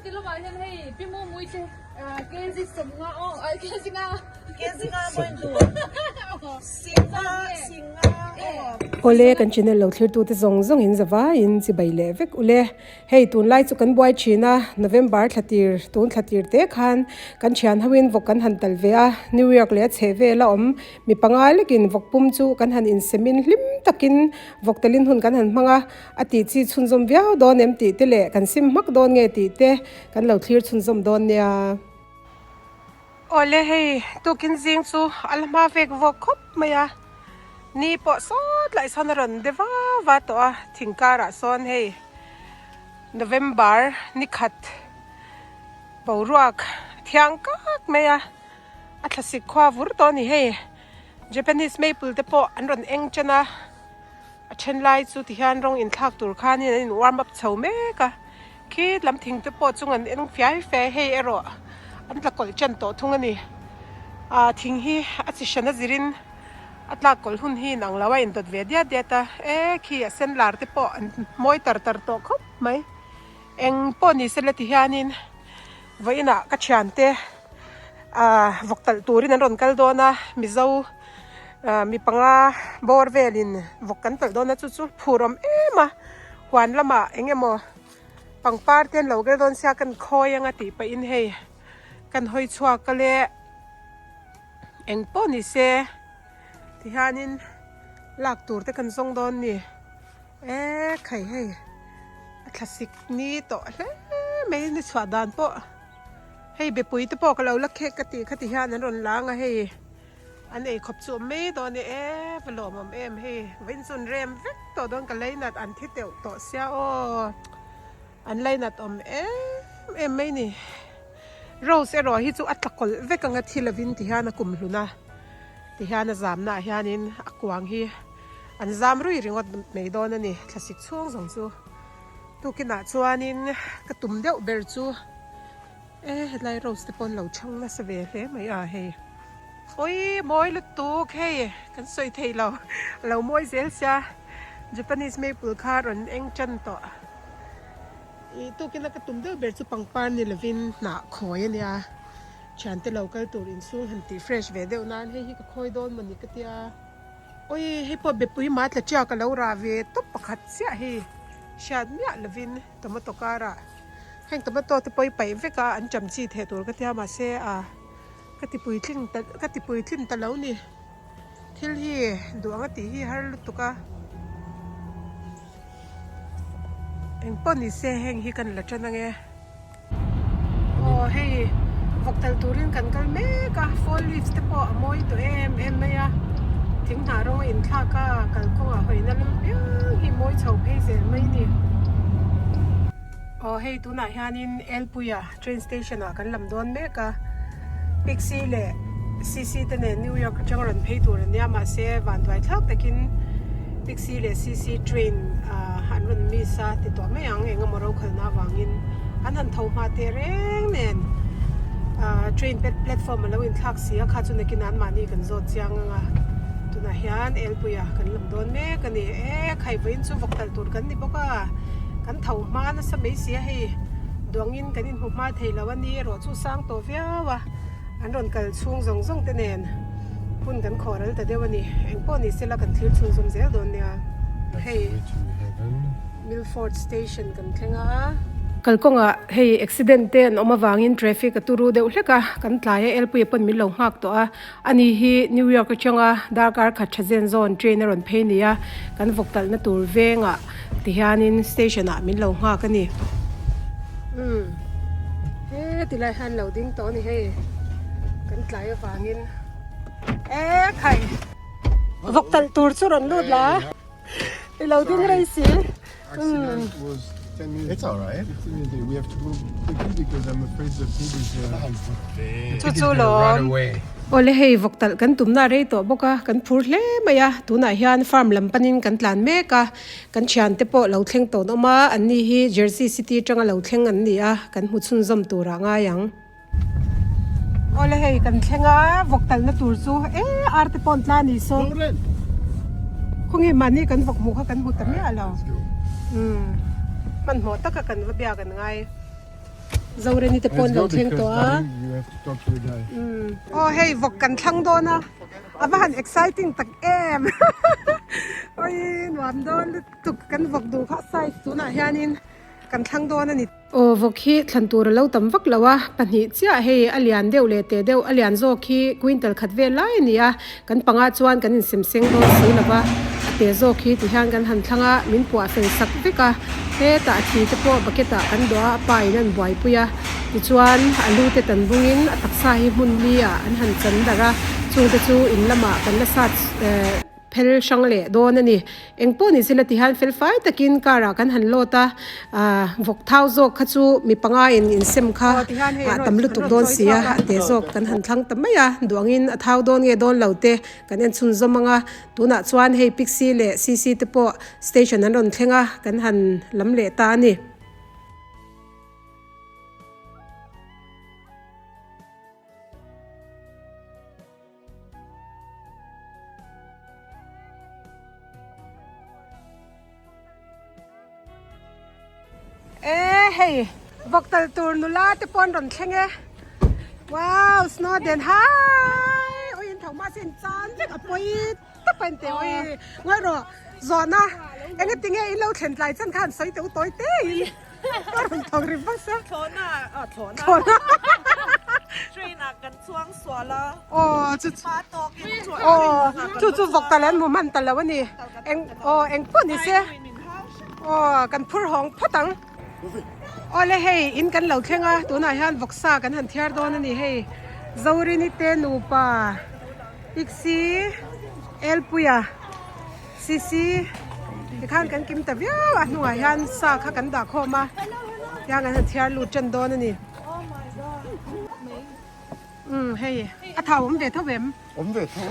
Ti lamah hian hei Pi Mumui te kg 50 aw kg nga kg nga mawi tur singa singa aw. Awle kan channel lo thlir tute zawng zawng in zavaiin chibai leh vek ule. Hei tunlai chu kan buai thin a, November thla tir tun thla tir te khan kan thian ho in vawk kan han tal ve a, New York leh a chheh vel a awm mi panga lekin vawk pum chu kan han insemin hlim takin vawk telin hun kan han hmang a. A tih chi chhunzawm viau dawn em tih te leh kan sim hmak dawn nge tih te kan lo thlir chhunzawm dawn nia. Awle hei tukin zing chu a la hma vek vawk khawp mai a, ni pawh sawt laih sawn a rawn de va va tawh a, thing karah sawn hei November ni khat boruak thiang kak mai a, a thlasik khua vur tawh a ni hei Japanese maple te pawh an rawn eng chen a. A then lai chu ti hian rawng inthlak tur khanin an in warm up chho mek a, khi lam thing te pawh chung an eng fiai fiai hei erawh an tla kawlh ṭan tawh thung a ni. Ahh thing hi a chi hran a zirin a tlak kawlh hun hi inang lo a indawt ve diat diat a, e khi a sen lar te pawh an mawi tar tar tawh khawp mai. Eng pawh ni sela ti hianin vawiinah ka thiante ahh vawk talh turin an rawn kal dawn a, Mizo. Mi panga bawr velin vawk kan talh dawn a chu chu phur awm em a huan lamah eng emaw pangpar te an lo vel dawn sia kan khawi anga tih pahin hei kan hawi chhuak a le eng pawh ni se tihianin lak tur te kan zawng dawn ni e khai hei a thlasik ni tawh hle mai ni chhuah dan pawh hei bepui te pawh ka lo la khek ka tih kha ti hian an rawn lang a hei. An ei khawp chu awm mai dawn e e va lawm awm em hei vawiin chu an rem vek tawh dawn ka leinat an thi teuh tawh sia aw an leinat awm em em mai ni rose erawh hi chu a tla kawlh vek anga thi lovin ti hian a kum hlun a ti hian a zamna ah hianin a kuang hi an zam rui ringawt mai dawn a ni thlasik chhung zawng chu tukinah chuanin ka tum deuh ber chu. E helai rose te pawh an lo chhang nasa ve hle mai a hei awii mawi lutuk hei kan sawi thei lo a lo mawi zel sia Japanese maple kha rawn eng tan tawh ih tukin a ka tum deuh ber chu pangpar ni lovin hnah khawi a nia thiante lo kal tur inchhung han tih fresh ve deuh nan hei hi ka khawi dawn mawni ka tia awii hei pawh bepui ma tla chiak a lo rah ve tawp pakhat chiah hei hriat miah lovin. Tomato karah heng tomato te pawh hi paih vek a an cham chi theh tur ka tia mahse a ka ti puitling ta ka ti puitlin ta lo ni thil hi duh anga tih hi har lutuk a engpawh ni se heng hi kan la tan ange aw hei vawk tal turin kan kal mek a fall leaves te pawh a mawi tawh em em mai a thing hnah rawng a inthlak a kalkawngah hawina lam piang hi mawi chho phei zel mai a ni. Aw hei tunah hianin Elpuia train station ah kan lam dawn mek a Pixie leh Sisi te nen New York atang rawn phei tur an nia mahse vanduai thlak takin Pixie leh Sisi train ah an rawn miss a ti tawh mai ang eng emaw rokhalna avangin an han tho hma teh reng nen ah train platform a lo inthlak si a kha chu nakin anmahni kan zawt chiang ang a tunah hian Elpuia kan lam dawn mek a ni e khai vawiin chu vawk talh tur kan ni bawk a kan tho hma nasa mai si a hei duangin kan inhmu hma thei lo a ni erawh chu sang tawh viau a an rawn kal chhung zawng zawng te nen hun kan khawh ral ta deuh a ni engpawh ni sela kan thlir chhun zawm zel dawn nia hei Milford station kan thleng a. Kalkawngah hei accident te an awm avangin traffic a turu deuh hlek a kan tlai a elpuia pawn min lo nghak tawh a ani hi New York atanga darkar khat tha zen zawn train a rawn phei ni a kan vawk talhna tur vengah tihianin station ah min lo nghak a ni. Umm he tilai hian lo ding tawh a ni hei kan tlai avangin e khai vawk talh tur chu rawn lut la i lo ding rei si umm. Chu chu lawm. Awle hei vawk talh kan tumna a rei tawh bawk a kan phur hle mai a tunah hian farm lam panin kan tlan mek a. Kan thiante pawh lo thleng tawn awm a, anni hi Jersey City atanga lo thleng an ni a, kan hmu chhunzawm turah ngai ang. Awle hei kan thleng a, vawk talna tur chu e ar te pawh an tla a ni saw. Khawnge mahni kan vawk hmuh kha kan hmu ta miah lo. Umm hmanhmawh taka kan va biak an ngai. Zoreni te pawh an lo thleng tawh a. Aw hei vawk kan thlang dawn a, a va han exciting tak em awii nuam dawn lutuk kan vawk duh kha size tunah hianin kan thlang dawn a ni. Aw vawk hi thlan tur a lo tam vak lo a, pahnih chiah hei a lian deuh leh teh deuh a lian zawk hi quintal khat vel lai a ni a, kan pangah chuan kan insem seng dawn si lo va, a teh zawk hi ti hian kan han thlang a, min puah fel sak vek a, hetah a thi te pawh bucket ah kan dawh a, a pa in an buaipui a, tichuan a lu te tan bungin a taksa hi hmun li ah an han chan darh a, chungte chu in lamah kan la sat eh. Phel hrang leh dawn a ni. Eng pawh ni sela ti hian fel fai takin car ah kan han load a, ah vawk thau zawk kha chu mi panga in insem kha ah tam lutuk dawn si a, a te zawk kan han thlang ta mai a, duangin a thau dawn nge dawn lo te kan en chhun zawm ang a, tunah chuan hei Pixie leh CC te pawh station an rawn thleng a, kan han lam leh ta a ni. E hei vawk tal tur nula te pawh an rawn thleng e wow Snowden hi ui in tho mahse in chan vek a pawi tawp a in teh ui ngawi rawh zawhna engatinge in lo thlen tlai chan kha an sawi teh u tawi te in. Ka rawn thawk ri vak a. Thlawhna ah thlawhna. Thlawhna. Train ah kan chuang sual a. Aw chu chu. Hma tawk in chuan. Aw chu chu vawk tal an hmu hman ta lo a ni. Eng aw eng pawh ni se. Aw kan phur hawng phawt ang. Aw le hei in kan lo thleng a tunah hian vawksa kan han thiar dawn a ni hei. Zorini te nupa Pixie Elpuia. Sisi tikhan kan kim ta viau a hnungah hian sa kha kan dah khawm a tiang an han chhiar lut tan dawn a ni umm hei a thau awm ve tho em awm ve tho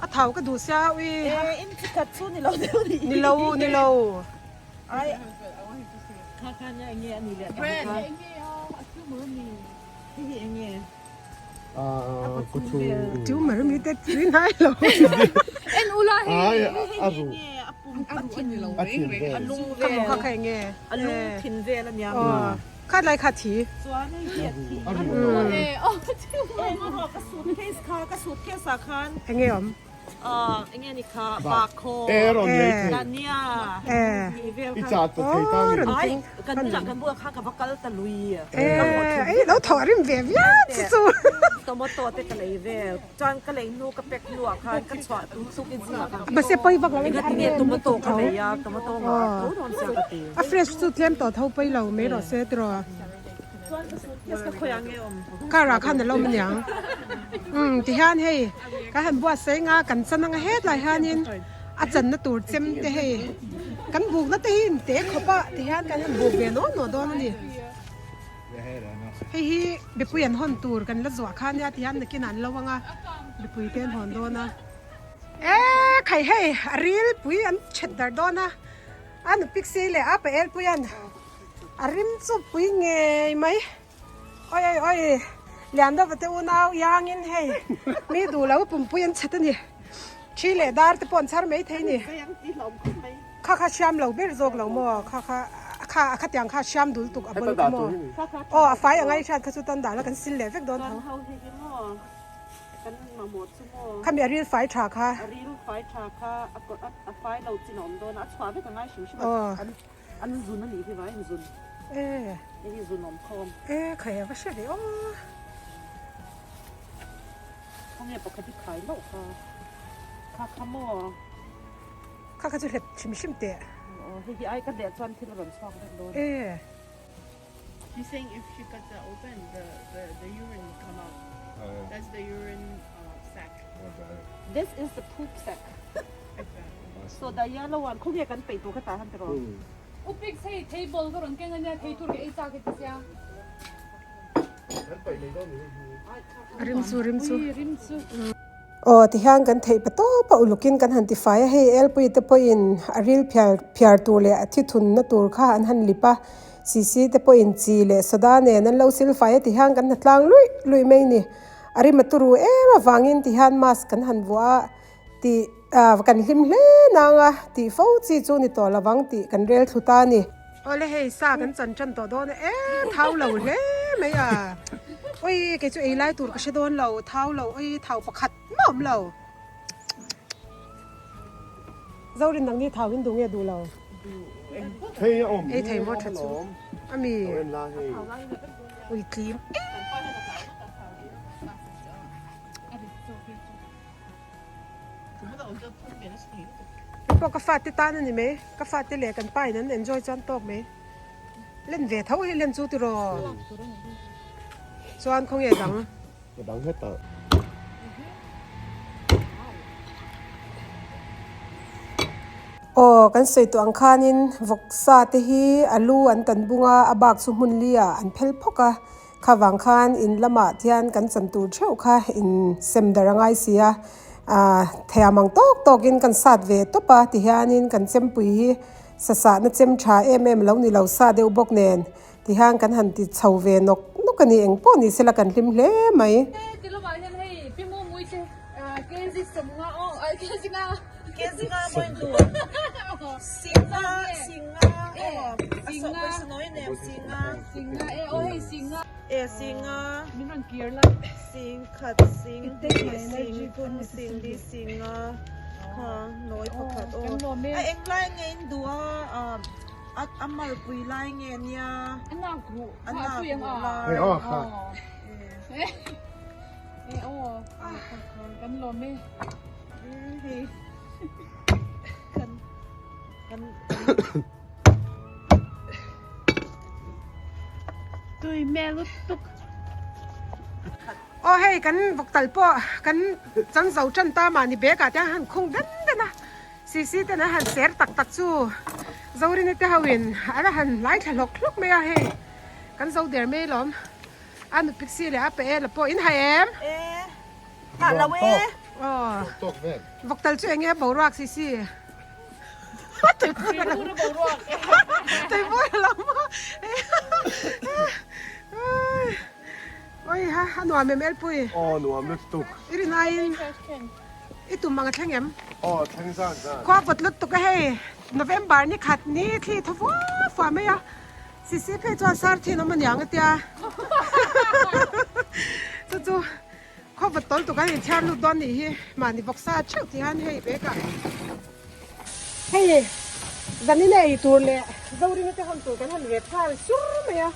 a thau ka duh sia ui e in chi khat chu ni lo deuh ni ni lo ni lo ai kha kha nia enge ani leh ta kha hi hi enge Tumor mi te tui nai lo. En ula hei. A ru. A thin lo reng reng. A lung vel. Ka kha kha enge. A lung thin vel ania. Kha lai kha thi. Chuan hei hi a thi. A ru. E oh tumor. Ka suitcase kha ka suitcase ah khan. Enge awm. Enge ni kha bakhaw dania tih vel kha ai kan bulah kan bulah khan ka va kal ta lui ei lo thawh rim ve viau chu chu tomato te ka lei vel chuan ka lei hnu ka pack hnu ah khan ka chhuah tum tuk in zingah khan mahse pawi vak lo enga tinge tomato ka lei a tomato ngah tho dawn sia ka ti a fresh chu tlem tawh tho pawi lo mai rawh se tiraw. Car ah khan a lo awm aniang umm tihian hei kan han buatsaih anga kan chan anga hetlai hianin a channa tur chem te hei kan bukna te hi in te khawp a tihian kan han buk ve naw naw dawn a ni hei hi mipui an hawn tur kan la zuah kha ania tihian nakinah an lo anga mipui te an hawn dawn a e khai hei a ril pui an chhet dar dawn a a nupik sei leh a pa elpui an. A rim chu pui ngei mai. Oi oi oi Liandova te unau iangin hei mi duh lo pumpui an chhet a ni. Thi leh dar te pawh an chhar mai thei a ni. Kha kha hriam lo ber zawk lo maw kha kha kha a khatiang kha hriam dul tuk a bawlh kha maw. Aw a fai angai hriat kha chu tan dahla kan sil leh vek dawn tho. Kan mamawh chu maw? Khami a ril fai tha kha. A ril fai tha kha a fai lo chin a awm dawn a, a chhuah vek a ngai hrim hrim a. An zun a nih hi vai an zun. E. Hei hi zun awm khawm. E khai a va hre ve aw. Khawnge pakhat hi khai loh kha. Kha kha maw. Kha kha chu hlep hrim hrim teh. Aw hei hi ai ka leh chuan thil a rawn chhuak vek dawn. E. He's saying if she cuts that open the the the urine will come out. That's the urine uh sac. This is the poop sac. So the yellow one khawnge kan peih tur kha tah han ti rawh. U Pix hei thei ball ka rawn keng ania thei tur ka ei chak heti sia. Rim chu rim chu. Ui rim chu. Aw tihian kan theih pa tawp a ulukin kan han tifai a hei elpui te pawhin a ril phiar phiar tur leh a thi thunna tur kha an han lip a sisi te pawhin chi leh soda nen an lo sil fai a tihian kan ha tlang luih luih mai a ni a rim a turu em avangin tihian mask kan han vuah a tih ah kan hlim hle nang a tih fo chi chu ni tawh lovang tih kan rel thlu ta a ni. Awle hei sa kan chan tan tawh dawn a e thau lo hle mai a. Oi kei chu ei lai tur ka hre dawn lo, thau lo, oi thau pakhat mah awm lo. Zorin nang ni thau in duh nge duh lo? Thei a awm. Ei thei maw tha chu. Ami. Ui tlim. Pawh ka fate tan a ni mai, ka fate leh kan pa in an enjoy chuan tawk mai. Len ve tho hi len chu tiraw. Chuan khawnge dang. Ka dang hetah. Aw, kan sawi tawh ang khanin vawksa te hi a lu an tan bung a, a bak chu hmun li ah an phel phawk a, kha vang khan in lamah thian kan chan tur theuh kha in sem dar a ngai si a, ah thiam ang tawk tawkin kan sat ve tawp a tihianin kan chempui hi sasahna chem tha em em lo ni lo sa deuh bawk nen Tihian kan han ti chho ve nawk nawk a ni, eng pawh ni sela kan hlim hle mai. Ti lamah hian hei Pi Mumui te kg sawmnga aw kg nga. Kg nga maw in duh? Singa singa aw a sawh pawisa nawi nem singa. Singa e aw hei singa. E singa. Min rawn kir la. Sing khat sing hnih sing thum sing li singa kha nawi pakhat aw. A englai nge in duh a. A malpui lai nge nia? A nak ruh. A nak ruh lai. Hei aw kha. E aw. Kan lawm e. Hei. Kan kan Tui hmel lutuk. Aw hei kan vawk tal pawh kan chang zo tan ta mahni bag ah te han khung den den a. Sisi ten an han ser tak tak chu Zorini te ho in an han hlai thla hlawk hlawk mai a hei kan zo der mai alawm a nu Pixie leh a pe e la pawh in hai em? E hah lo e. Aw vawk tal chu enge boruak Sisi tuipur a lo tuipur a lo maw oi ha a nuam em Elpui? Aw nuam lutuk. I rin aiin. I tum ang a thleng em? Aw, thleng zan zan. Khua vawt lutuk a hei, November ni khat ni thli thaw fua fua mai a, Sisi phei chuan sar thin awm aniang a tia. Chu chu khua vawt tawl tuk an inthiar lut dawn nih hi, mahni vawksa theuh tih hian hei bag ah. Hei zanin a ei tur leh Zoringa te hawn tur kan han rep nghal sur mai a,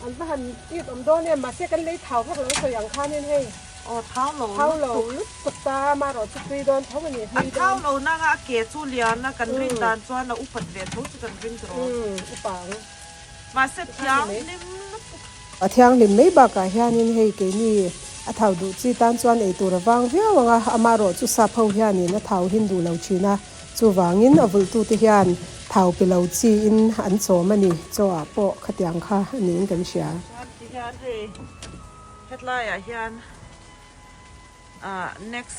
an va han it awm dawn em, mahse kan lei thau vak lo sawi ang khanin hei. Aw thau lo Thau lo lutuk ta amaherawh chu tui dawn tho a ni A thau lo nanga a ke chu lian a kan rin dan chuan a upat ve tho chu kan ring tawh. Umm upa ang. Mahse thianghlim lutuk. A thianghlim mai bakah hianin hei keini a thau duh chi tan chuan ei tur a vang viau ang a, amaherawh chu sap ho hianin a thau hin duh lo thin a, chuvangin a vulhtute hian thau pe lo chiin an chawm a ni, chaw ah pawh khatiang kha a niin kan hria. Chuan ti hian hei Hetlaiah hian ah next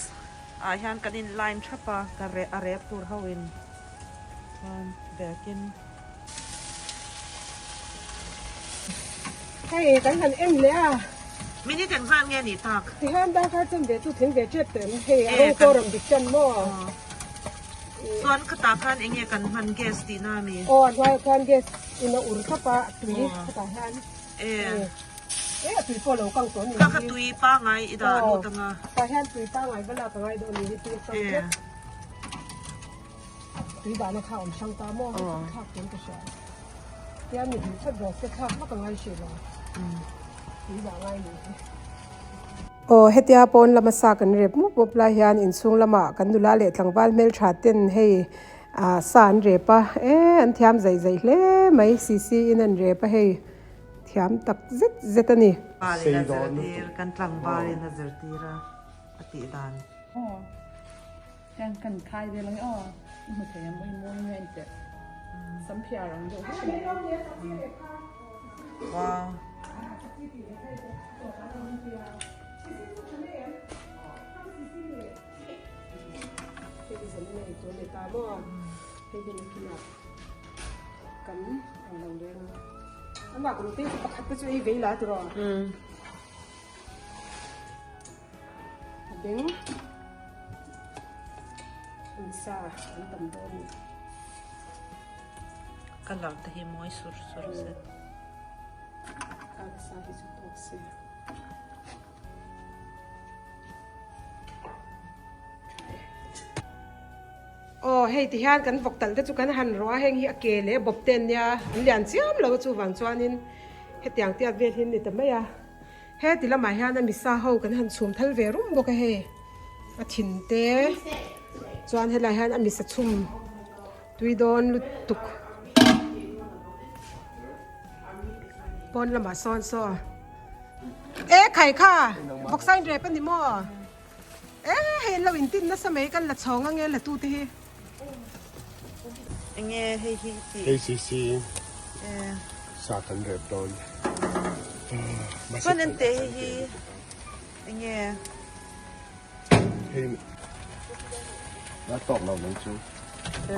ah hian kan in line thap a ka reh a rep tur ho in chuan bag in. Hei kan han en leh a. Minute engzat nge nih tak? Tihian darkar chen ve chu tling ve tep tawh em? Hei a rawng pawh rawn dik tan maw? Chuan khatah khan enge kan hman gas tihna a mi? Aw a hnuaiah khan gas in a ur thlap a, a tui khatah hian. E a tui pawh lo kang tawh a ni. Ka kha tui pangai i dah lut anga. Tah hian tui pangai va lak a ngai dawn a ni hi tui a kang tlat. Tui dahna kha a awm hrang ta maw hei chu thlak tur ka hria. Tian mi duh chat rawh se thlak vak a ngai hrih lo. Tui dah ngai ni hi. Aw hetia pawn lama sa kan rep mup mup lai hian inchhung lamah kan nula leh tlangval hmeltha ten hei ah sa an rep a e an thiam zaih zaih hle mai CC in an rep a hei. Thiam tak zet zet a ni. Balin a zirtir, kan tlangvalin a zirtir a, a tih dan. Aw, kan kan khai vel ang e aw, i hmu thei ang mawi mawi nge ni teh, sam phiar ang deuh hlek mai. Wow. Kan ang lo leng a. An mah kum te chu pakhat te chu ei vei la tiraw. A beng an sa an tam dawn a ni. Colour te hi mawi sur sur zet. Ka sa hi. chu tawk se. Aw hei ti hian kan vawk talh te chu kan han rawh a heng hi a ke leh bawp te an nia an lian chiam lo a chuvang chuanin hetiang tiat vel hi an ni ta mai a heti lamah hian a misa ho kan han chhum thal ve rum bawk a hei a thin te chuan helai hian a misa chhum tui dawn lutuk pawn lamah sawn saw e khai kha vawksa in rep a ni maw. E hei an lo intin nasa mai kan la chhawng ange la tute hi. Enge hei hi tih. KCC sa kan rep dawn. Chuan en teh hei hi enge. Hei la tawk lo mai chu.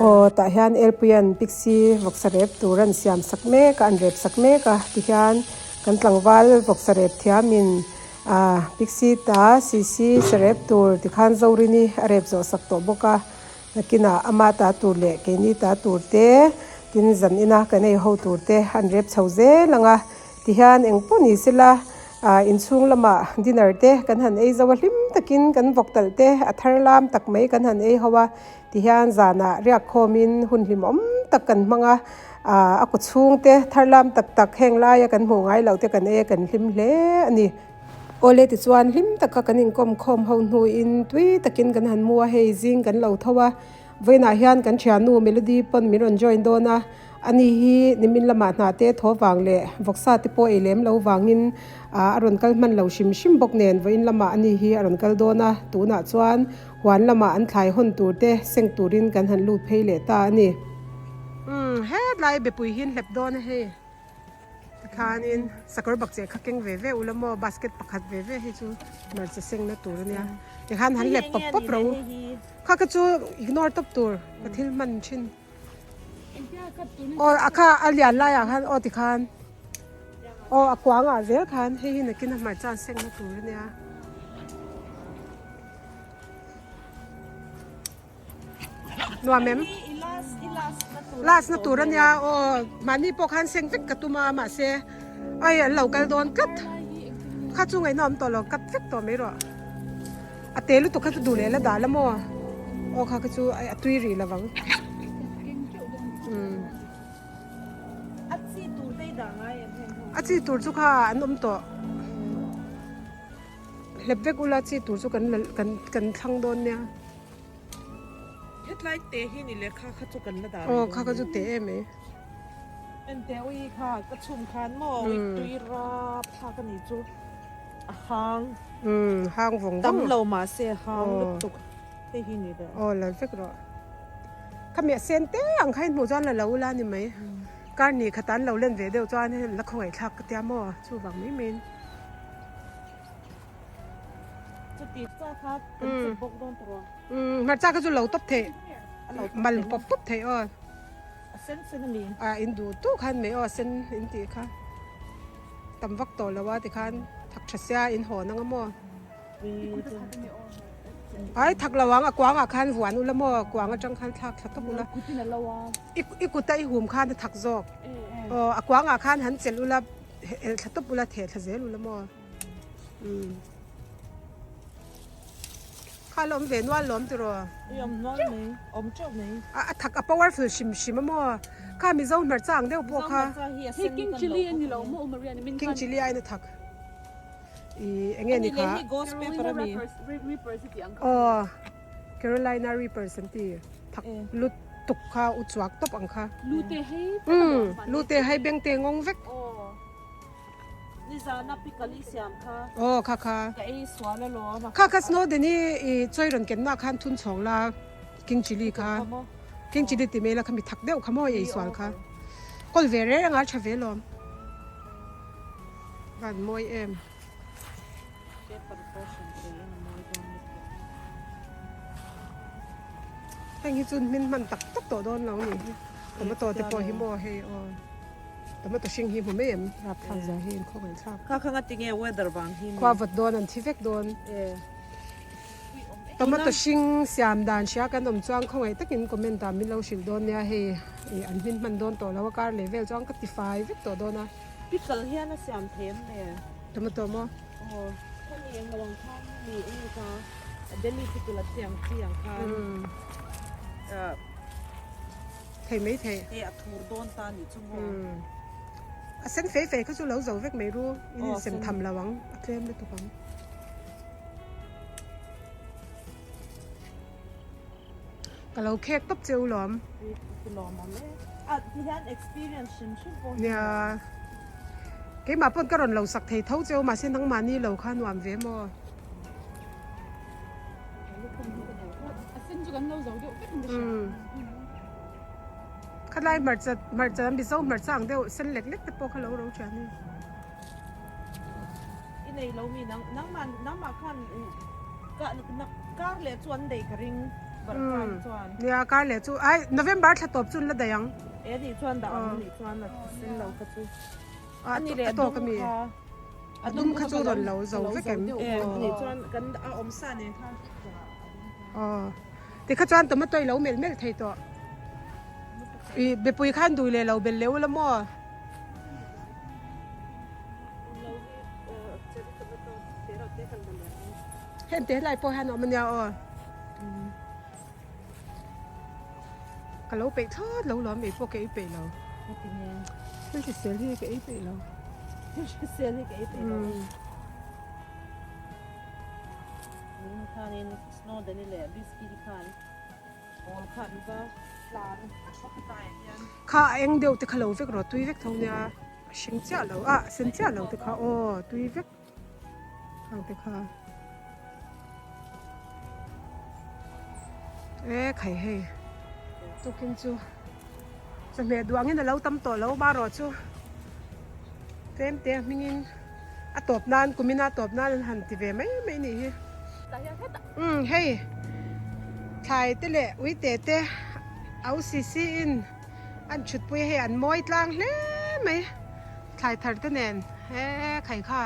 Aw tah hian Elpuian Pixie vawksa rep tur an siam sak mek a an rep sak mek a tihian kan tlangval vawksa rep thiamin Ah, Pixie ta Sisi sarep tur tikhan Zorini a rep zawh sak tawh bawk a, nakinah ama ta tur leh keini ta tur te, tin zan ina kan ei ho tur te an rep chho zel ang a, tihian eng pawh ni sela, ah, inchhung lamah dinner te kan han ei zo a, hlim takin kan vawk talh te a thar lam tak mai kan han ei ho a, tihian zanah riak khawmin hun hlimawm tak kan hmang a, ah, a kaw chhung te thar lam tak tak heng laia kan hmuh ngai loh te kan ei a kan hlim hle a ni. Awle tichuan hlim taka kan inkawm khawm ho hnuin tui takin kan han mu a, hei zing kan lo tho a, vawiinah hian kan thiannu Melody pawn min rawn join dawn a, ani hi nimin lamah hna te thaw vang leh vawksa te pawh ei lem lo vangin a rawn kal hman lo hrim hrim bawk nen vawiin lamah ani hi a rawn kal dawn a, tunah chuan huan lamah an thlai hawn tur te seng turin kan han lut phei leh ta a ni. Umm hetlai bepui hi an hlep dawn a hei. Tikhanin sakawr bakcheh kha keng ve ve ula maw basket pakhat ve ve hi chu hmarcha sengna tur ania tikhan han lep pawp pawp ro kha kha chu ignore tawp tur ka thil hman thin aw a kha a lian laiah khan aw tikhan aw a kuangah zel khan hei hi nakin a hmarcha an sengna tur ania. Nuam em? Last na tur ania aw mahni pawh khan seng vek ka tum a mahse ai an lo kal dawn tlat kha chu ngaihna awm tawh lo cut vek tawh mai rawh a te lutuk kha chu duh leh la dah la maw aw kha kha chu a tui rih lovang umm a chi tur chu kha an awm tawh. Hlep vek ula chi tur chu kan kan kan thlang dawn nia. Hetlai te hi ni leh kha kha chu kan la dah Aw kha kha chu te em e. En te ui kha ka chhum khan maw ui tui rap thlak a nih chu a hang. Umm hang vawng vawng. Tam lo mahse a hang lutuk hei hi ni leh. Aw la vek rawh. Khami a sen te ang kha in hmuh chuan la lo ula ni mai. Kar ni khat an lo len ve deuh chuan hei la khawngaih thlak ka tia maw chuvang mai mai in. Hmarcha kha chu lo tawp theih mal pawp pawp theih aw a in duh duh khan mai aw a sen in tih kha tam vak tawh lo a tikhan thak tha sia in hawn ang a maw ai thak lo ang a kuangah khan vuan ula maw kuang atang khan thlak thla tawp ula i kut a i hum khan a thak zawk aw a kuangah khan han chelh ula. El thla tawp ula theh thla zel ula maw umm kha la awm ve nual lawm tiraw I awm nual mai awm teuh mai a thak a powerful hrim hrim a maw kha mizo hmarcha ang deuh pawh kha Hei king chilli a ni lo maw Maria ni min king chilli aiin a thak i enge ni kha ghost pepper a mi aw Carolina Reapers an ti thak lut tuk kha u chuak tawp ang kha. Lu te hei umm lu te hei beng te ngawng vek. Aw nizana pikali siam kha. Aw kha kha. Ka ei sual alawm a. Kha kha Snowden hi i chawi rawn ken na khan thun chhawng la king chilli kha king chilli ti mai la kha mi thak deuh kha maw i ei sual kha kawl ve reng anga tha ve lawm van mawi em. Heng hi chu hmin hman tak tak tawh dawn lo ni hi tomato te pawh hi maw hei aw tomato hring hi hmu mai em rapthlak zia hi inkhawk ang thlak kha kha ngati nge weather vang hi khua vawt dawn an thi vek dawn tomato hring siam dan hria kan awm chuan khawngaih takin comment ah min lo hrilh dawn nia hei an hmin hman dawn tawh lo a kar leh vel chuan ka ti fai vek tawh dawn a. Pickle hian a siam thei em le? Tomato maw? Aw, khami eng lo ang khan mi eng ka Delhi pickle a siam chi ang khan. Thei mai thei. Hei a thur dawn ta nih chu maw? A sen fei fei kha chu lo zo vek mai ru, in insem tham lo ang, a tlem lutuk ang. Ka lo khek tawp che u lawm. Nia. Keimah pawn ka rawn lo sak thei tho che u mahse nangmahni lo kha nuam ve maw. Khalai hmarcha hmarcha mizo hmarcha ang deuh sen lek lek te pawh kha lo ro thian a ni. I nei lo mi nang nangmah nangmah khan ka nak kar leh chu an daih ka ring barka hi chuan. Nia kar leh chu ai November thla tawp chu an la daih ang. E nih chuan dah ang nih chuan a sen lo kha chu. A ni leh dum kha. A dum kha chu rawn lo zo vek em. E nih chuan kan a awm sa nen khan. Aw tikha chuan tomato i lo melh melh thei tawh. I bepui khan dui leh lo bel leh ula maw. Heng te helai pawh hian a awm ania aw ka lo peih thlawt lo lawm ei pawh ka ei peih lo thil hrisel hi ka ei peih lo thil hrisel hi ka ei peih lo khanin snowden leh biscuit khan Kha a eng deuh te kha lo vek rawh tui vek tho nia a hring chiah lo a a sen chiah lo te kha aw tui vek ang te kha e khai hei tukin chu chawhmeh duh angin a lo tam tawh lo marawh chu tlem te a hmingin a tawp nan kumina a tawp nan an han ti ve mai mai nih hi. Umm hei thlai te leh uite te au si si in an thut pui a hei an mawi tlang hle mai thlai thar te nen he khai kha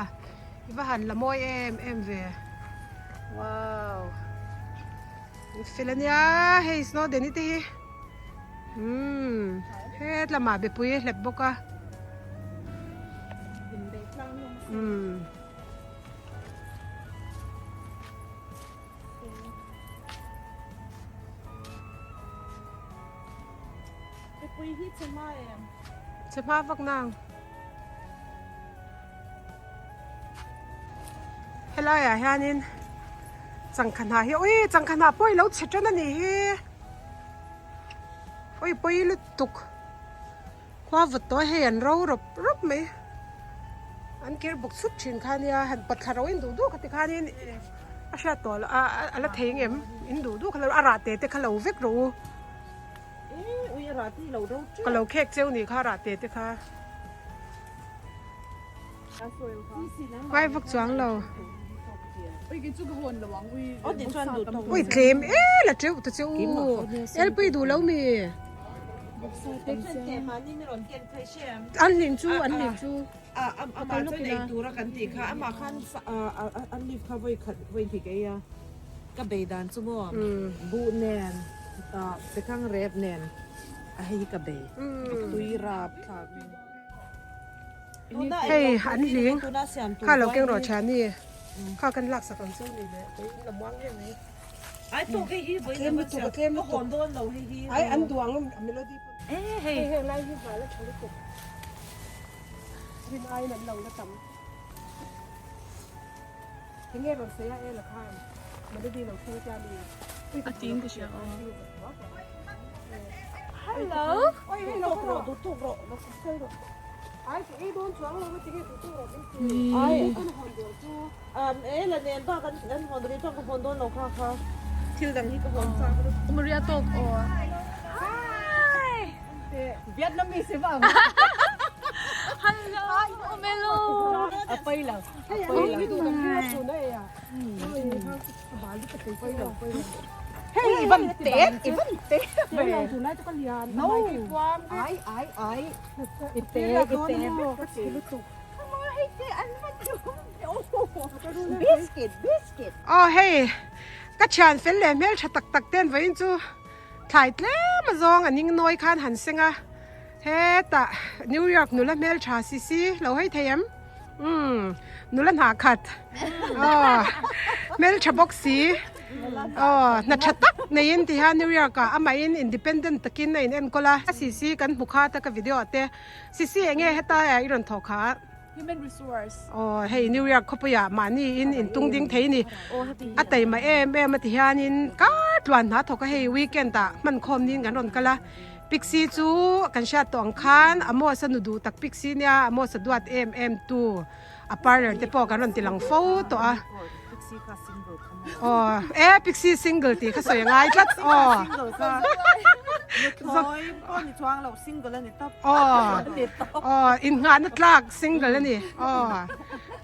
i va han la mawi em em ve wow an fel ania hei snowden-i te hi umm hetlamah bepui a hlep bawk a umm. Mipui hi che hma em? Che hma vak nang. Helai ah hianin changkha hnah hi ui changkha hnah pawh i lo chhe tan a nih hi ui pawi lutuk. Khua vawt tawh hei an ro rawp rawp mai an kir bawk chhup thin kha nia han pawt thla ro in duh duh kha ti khanin a hriat tawh loh a a la thei ngem in duh duh kha lo a rah te te kha lo vek rawh u ka lo khek cheu nih kha a rah te te kha ngai vak chuang lo ui tlem e la teuh ta che u elpui duh lo mi. An hlim chu an hlim chu amah chuan ei tura kan tih kha amah khan an leaf kha vawi khat vawi hnih ka ei a ka bei dan chu maw buh nen sekang rep nen a hei hi ka bei tui rap thlak hei an hling kha lo keng rawh thiani kha kan lak sak ang chu ni le in la muang em mai. Ai tawk hei hi vawi tlem lutuk a tlem lutuk ka hawn dawn lo hei hi. Ai an duh ang a melody pawh. E hei hei heng lai hi hna la tha lutuk. Rin aiin an lo la tam. Enge rawn sawi a e la khan melody lo thleng tia mi. A ting ka hria aw. Hello. Oi hei lo rawh duh tuk rawh lo kal rawh. Ai ka ei dawn chuang lo tinge duh tuk rawh min ti. Ai kan hawn dawn chu. Um e la nen bak an an hawn ri chuan ka hawn dawn lo kha kha thil dang hi ka hawn chak ru. Maria tawk aw. Hi. Vietnamese vang. Hello. Hello. A pai lo. Hei an hi duh kan thil a chhun a ei a. Hei i van te i van te. Hei lo tunlai chu ka lian. No. Ai ai ai. I te i te vek ka ti lutuk. Aw hei ka thian fel leh hmeltha tak tak ten vawiin chu thlai tlem a zawng a ning nawi khan han seng a. Hetah New York nula hmeltha si si lo hei thei em? Umm nula hna khat aw hmeltha bawk si aw hna tha tak neiin ti hian New York ah amahin independent takin a in enkawl a. Si si kan hmu kha ta ka video ah te si si enge heta i rawn thawh kha? Human resource. Aw hei New York khawpui ah mahni in intung ding thei ni. A taima em em a ti hianin kar tluan hna thawk a hei weekend ah hman khawm niin kan rawn kal a. Pixie chu kan hriat tawh ang khan Amos a nu duh tak Pixie nia Amos a duat em em tu a parlour te pawh kan rawn ti lang fo tawh a. Aw e Pixie single tih kha sawi a ngai tlat aw. Aw aw innghahna tlak single a ni aw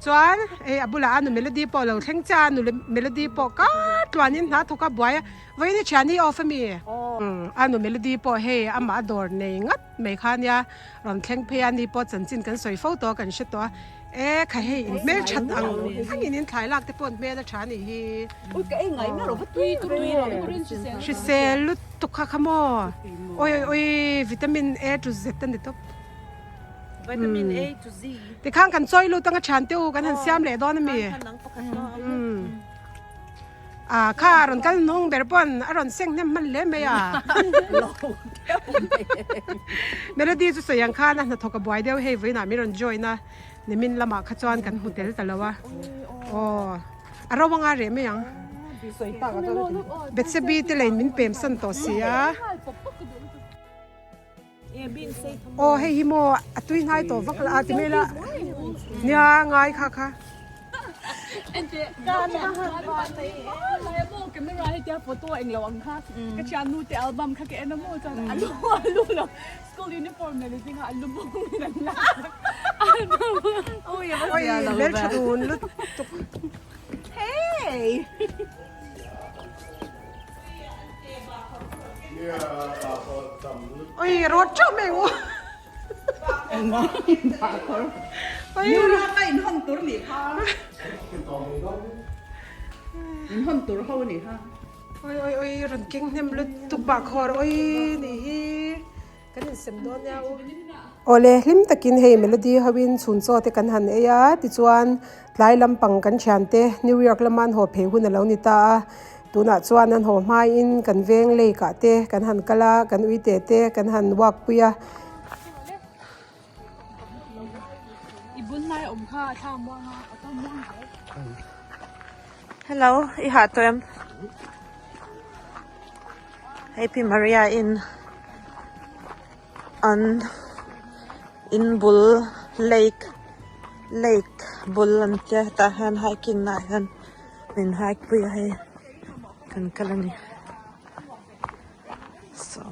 chuan hei a bulah a nu Melody pawh a lo thleng chiah a nu Melody pawh kar tluanin hna thawk a buai a vawiin i thian hi off a mi a nu Melody pawh hei amah a dawr nei ngat mai kha nia rawn thleng phei a ni pawh chanchin kan sawi fo tawh a kan hre tawh a e kha hei in hmel that ang angin in thlai lak te pawh an hmel a tha a nih hi. Hrisel lutuk kha kha maw? Oi oi oi vitamin A to Z a ni tawp. Vitamin A to Z. Tikhan kan chawi lut anga thian te u kan han siam leh dawn a mi. Ah kha a rawn kal hnung ber pawn a rawn seng hnem hman hle mai a. Melody chu sawi ang khan a hnathawk a buai deuh hei vawiinah min rawn join a nimin lamah kha chuan kan hmu tel ta lo a. Aw. A ro anga reh mai ang. Betsebi te leiin min pem san tawh si a. Aw hei hi maw a tui hnai tawh vak la a ti mai la. Nia ngai kha kha. Oi hmeltha dun lutuk. Hey! Oi rawt chauh mai u. Oi ka in hawn tur ni kha. In hawn tur ho ni kha. Oi oi oi rawn keng hnem lutuk bah khawr oi ni hi. Kan insem dawn nia u. Awle hlim takin hei Melody hoin chhun chaw te kan han ei a tichuan tlai lampang kan thian te New York lama an haw phei hun a lo ni ta a tunah chuan an haw hmain kan veng lake ah te kan han kal a kan ui te te kan han walk pui a. Hello i hah tawh em? Hei Pi Maria in an in bul lake lake bul an tia hetah hian hiking naah hian min hike pui a hei kan kal a ni saw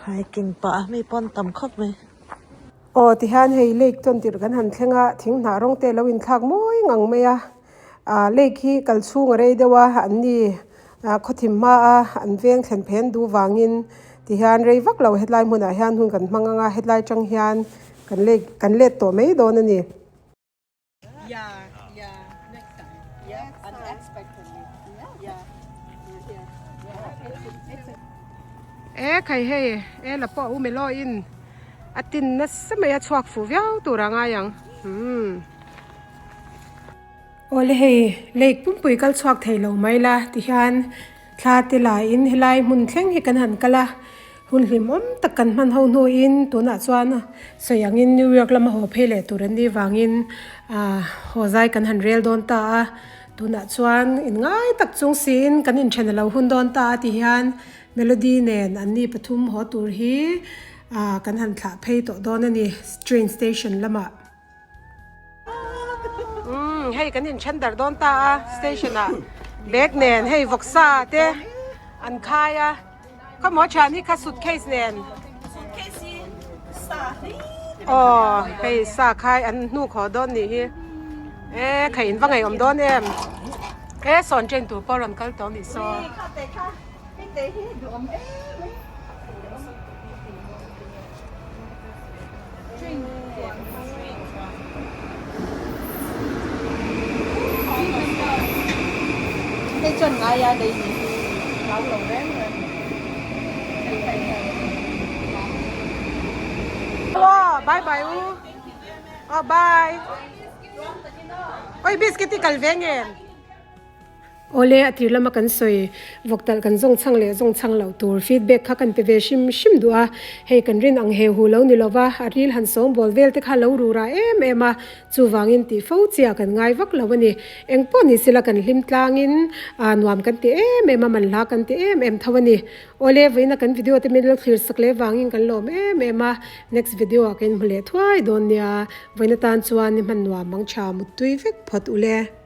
hiking pah a mi pawn tam khawp mai. Aw tihian hei lake chuan tirh kan han thleng a thing hnah rawng te a lo inthlak mawi ngang mai a. Ah lake hi kal chhung a rei deuh a an ni ah khawthim hma a an veng thlen phen duh vangin tihian rei vak lo hetlai hmunah hian hun kan hmang ang a hetlai tang hian kan lake kan let tawh mai dawn a ni. E khai hei e la pawh a u melaw in a tin nasa mai a chhuak fuh viau tur a ngai ang umm. Awle hei lake pumpui kal chhuak thei lo mai la tihian thla te laiin helai hmun thleng hi kan han kal a hun hlimawm tak kan hman ho hnuin tunah chuan sawi angin New York lama haw phei leh tur an nih vangin ah haw zai kan han rel dawn ta a tunah chuan in ngai tak chung siin kan inthen a lo hun dawn ta a tihian Melody nen an ni pathum haw tur hi ah kan han thlah phei tawh dawn a ni train station lamah. Umm hei kan in then dar dawn ta a station ah bag nen hei vawksa te an khai a khawmaw thian hi kha suitcase nen aw hei sa khai an hnuk haw dawn nih hi e khai in va ngaihawm dawn em e sawn train tur pawh a rawn kal tawh a nih saw. Bye bye u. Aw bye. Oi biscuit i kal ve nge. Awle a tir lama kan sawi vawk talh kan zawng chhang leh zawng chhang loh tur feedback kha kan pe ve hrim hrim duh a, hei kan rin ang he hu lo ni lova a ril han sawng bawl vel te kha lo rura em em a, chuvangin tih fo chiah kan ngai vak lo a ni. Eng pawh ni sela kan hlim tlangin aa nuam kan ti em em a, manhla kan ti em em tho a ni. Awle vawiina kan video te min lo thlir sak leh vangin kan lawm em em a, next video ah ka inhmu leh thuai dawn nia, vawiina tan chuan ni hman nuam mang tha muttui vek phawt ule.